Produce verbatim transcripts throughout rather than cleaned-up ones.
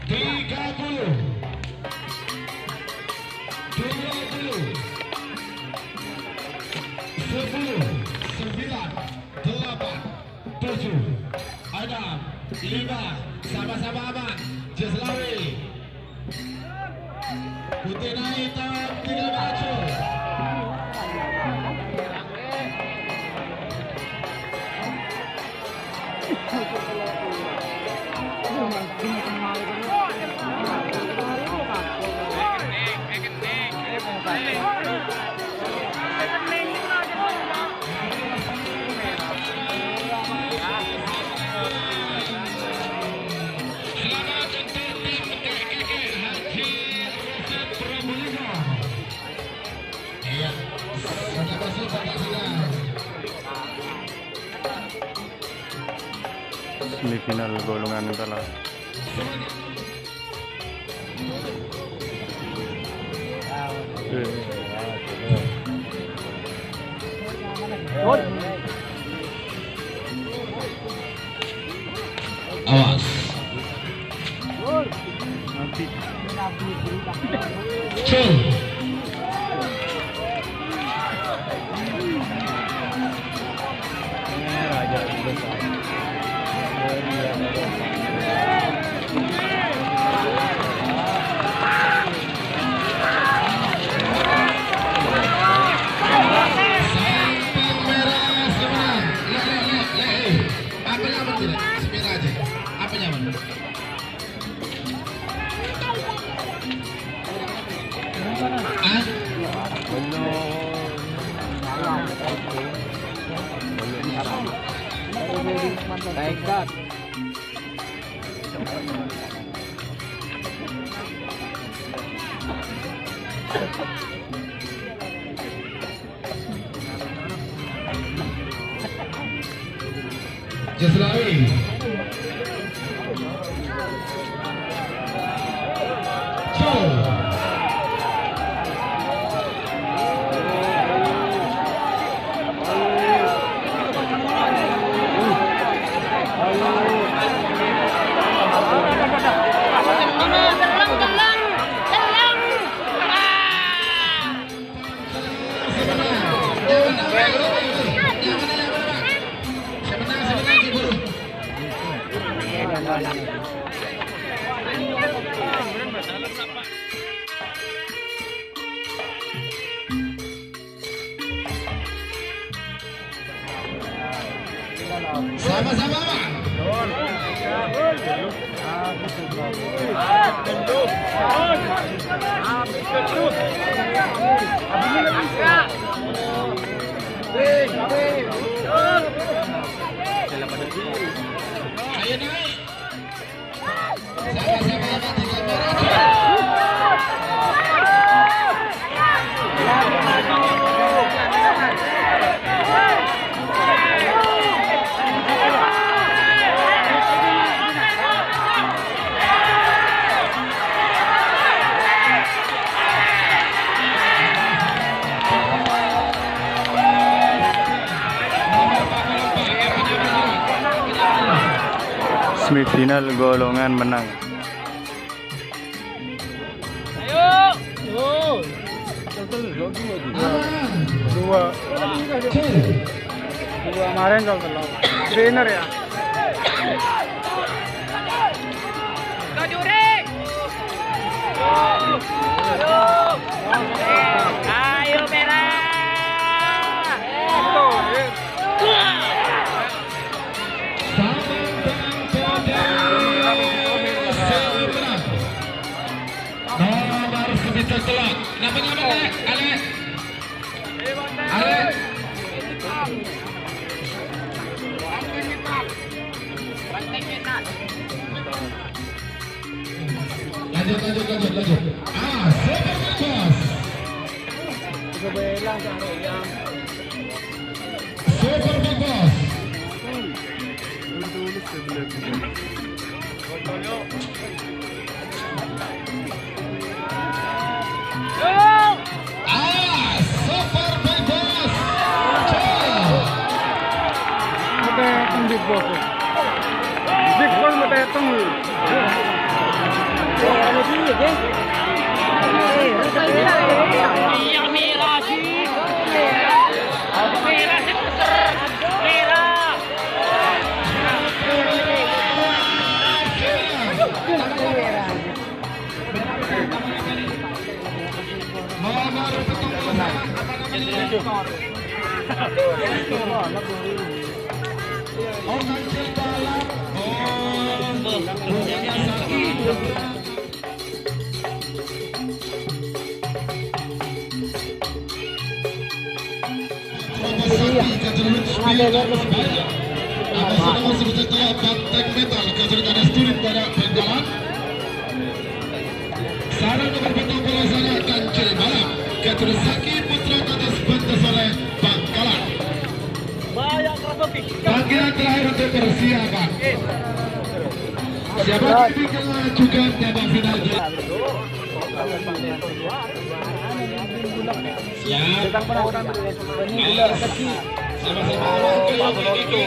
Tiga puluh. Dua puluh. Sepuluh. Sembilan. Delapan. Tujuh. Enam. Lima. Sama-sama aman. Jaslawi. Putih naik, hitam tinggal maju. Semifinal golongan kalah. Awas. Cul. Sampan merah semangat. Le, le, le, le, eh. Apa nyaman tidak? Sepeda aja. Apa nyaman? Ah? Jaslawi. Cul. Sama-sama, Pak. Ayo naik. Semifinal golongan menang. Ayo. Dua. Dua kemarin kalau telur. Winner ya. Ayo, merah. Samantara Koda Silver. Nomor sebelas telok. Napa, napa, Lek? Alek. Alek. Lanjut, lanjut, lanjut, lanjut. Ah, Super Big Boss. Super Big Boss. Ah, Super Big Boss. Cul. Oke, Big Boss. Sareng nomer pitung puluh sanga Kancil Balap, Kadir Saki Putra Kadas Banda Saleh, Bangkalan. Panggilan terakhir untuk persiapan. Siapa yang diajukan babak final? Siap. Awas. Sama-sama. Oke, oke, oke.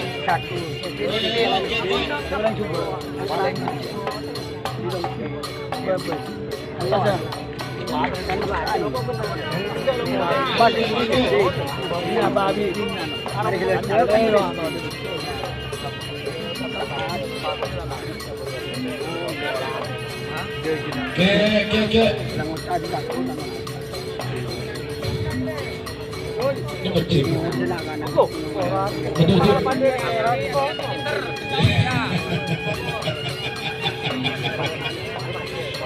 Oke, oke, oke. Ini berjing. Betul, Jim.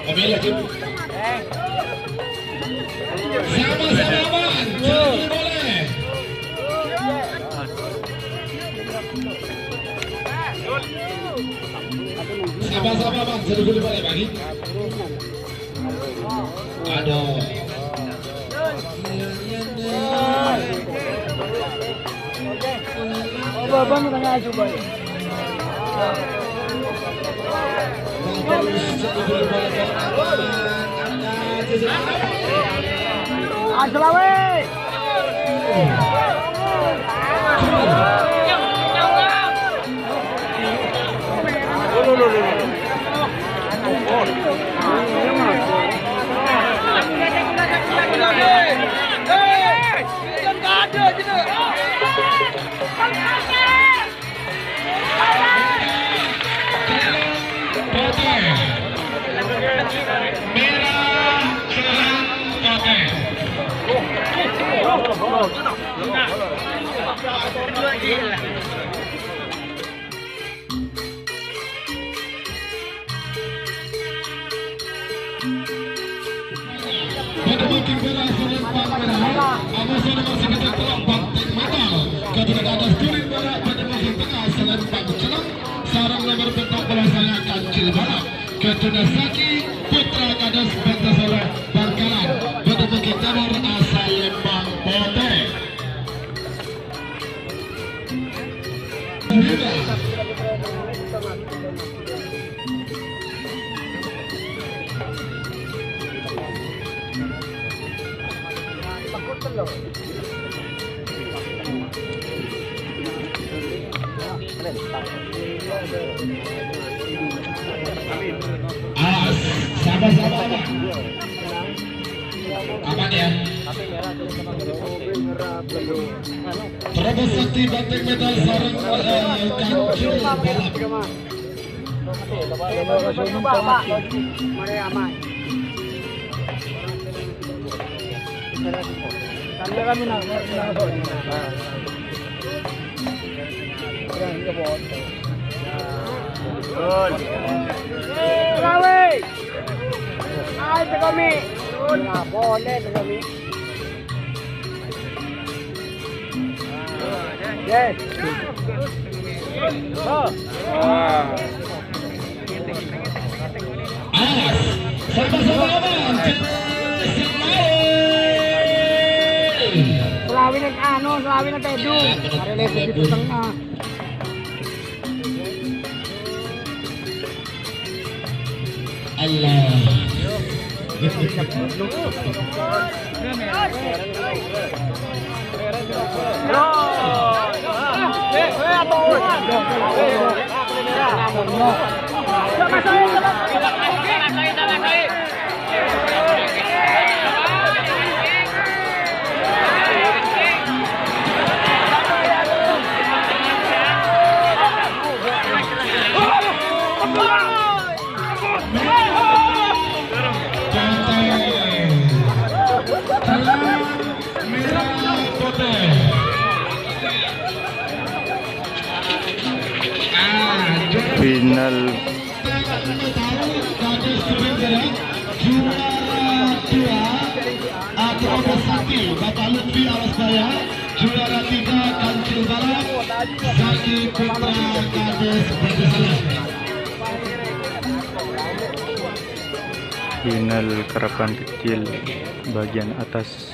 Pamela, Jim. Sama-sama aman. Jangan boleh. Sama-sama aman. Jangan boleh balik lagi. Aduh. Oh, Bambang tengah coba. Asalawe. Putih. Merah, serang, putih. Pada mungkin berhasil lempar merah, Abu Sulaimah sekitar kelompok tim metal. Ketika ada Sturin Barat, pada mungkin tengah selempang celeng, sarang nomor pitung puluh sanga Kancil Balap. Ketika Saki Putra Kadas Banta Soleh Bangkalan, pada mungkin timur asal Lembang Putih. Awas, sama-sama, Bang. Aman ya? Terus Sakti Banteng Metal sareng, eh, Kancil Balap. Selawe. Ayo, Tekomi. Nah, boleh, Tekomi. Yes. Oh. Awas, sama-sama aman. Selawe. Selawe ning anu, selawe ning Tedu. Mari lebih di tengah. Allah. Final. Juara dua, Akrobat Sakti, Bapak Lutfi Alasbaya. Juara tiga, Kancil Balap, Zaki Putra Kades Batu Salam. Final karapan kecil bagian atas.